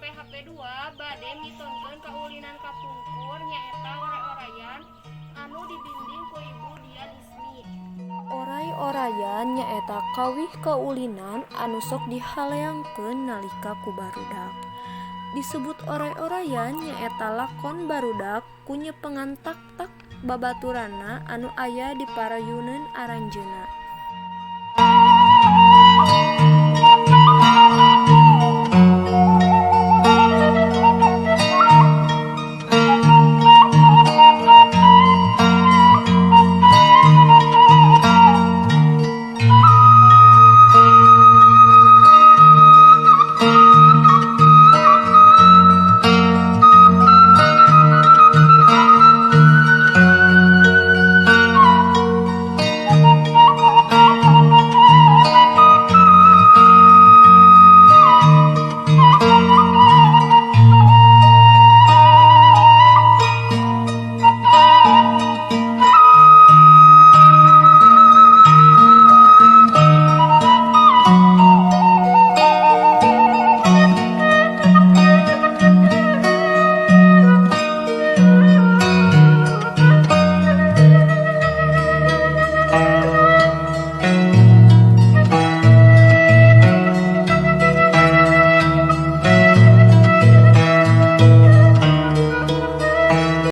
PHP 2 bade mitonkeun kaulinan kapungkur, nyaeta oray-orayan anu dibimbing ku Ibu Dian Ismi. Oray-orayan nyaeta kawih kaulinan anu sok dihaleangkeun nalika ku barudak. Disebut oray-orayan nyaeta lakon barudak ku nyepengan taktak babaturanna anu aya di parayuneun aranjeunna.